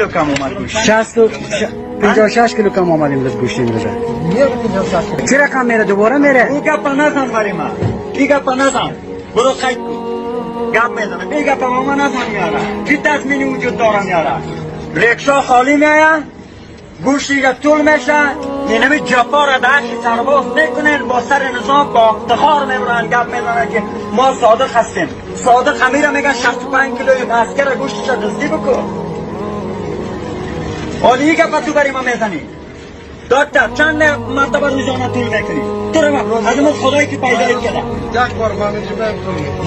کیلو کم اومد گوشت؟ 56 کیلو کم آمد امروز گوشت امروز. چه رقم میره دوباره میره؟ او گپ نزن برای من، ای گپ نزن، برو خیلی گپ میزنه، بی گپ ما نزن یاره. چی تضمینی وجود دارم یاره؟ ریکشا خالی میایه، گوشت دیگه طول میشه، اینمی جفا را در سرباز میکنن، با سر نظام با افتخار میبرن گپ میزنن که ما صادق هستیم. صادق همیره میگن 65 کیلو عسکر گوشتش دزدی بکن. حالی گپ تو برای ما میزنی دکتر؟ چند مرتبه روزانه طول میکنی؟ تو رو از اون خدایی که پیدا کرده یک بار من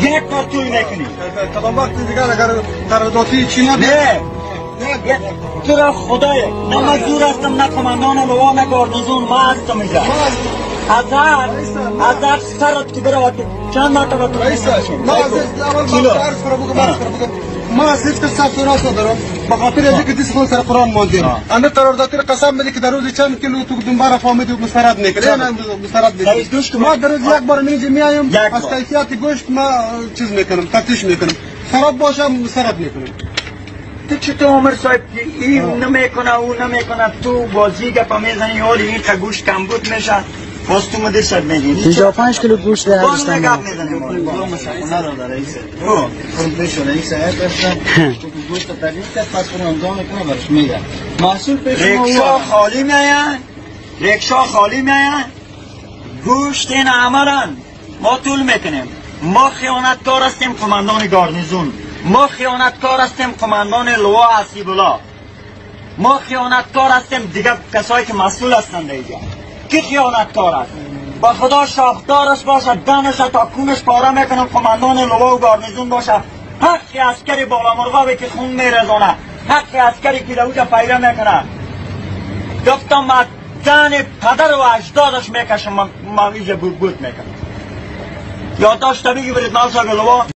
یک بار طول میکنی. کدام وقت دیگر اگر قراردادی چی نه تو را خدای نه مزدور هستم، نه کماندان لوا، نه گارنیزون، ما هستم اینجا. از هر سرت که برود چند مرتبه طول میکنی؟ ما از اول ما از هیچ کس سر ندارم، به خاطر اینکه دست خود سر قرآن ماندیم. اما قراردادی قسم میده که در روز چند کیلو تو دنبال فهمیدی و مسترد میکنه، نه مسترد میکنه. ما در روز یک بار اینجا میایم، از کیفیت گوشت ما چیز میکنم، تفتیش میکنم، خراب باشه مسترد میکنم. تو چطور عمر صاحب این نمیکنه او نمیکنه، تو بازی گپ میزنی، حالی این که گوشت کمبود میشه باز تو مدیر صاحب میگی 55 کیلو گوشت در باز گپ میزنیم. ریکشا خالی میاین، ریکشا خالی میاین، گوشت این عمرن ما طول میکنیم. ما خیانتکار هستیم قماندان گارنیزون، ما خیانتکار هستیم قماندان لوا حسیب الله، ما خیانتکار هستیم دیگه کسایی که مسئول هستند اینجا. کی خیانتکار است؟ با خدا شاخدارش باشه، دنش تا کونش پاره میکنم، قماندان لوا و گارنیزون باشه. حق عسکری بالا مرغابی که خون میرزانه، حق عسکری که در اوجا پیره میکنه. گفتم من دن پدر و اجدادش میکشم، من اینجا بود میکنم. یادداشت بگی برید ناصر لوا.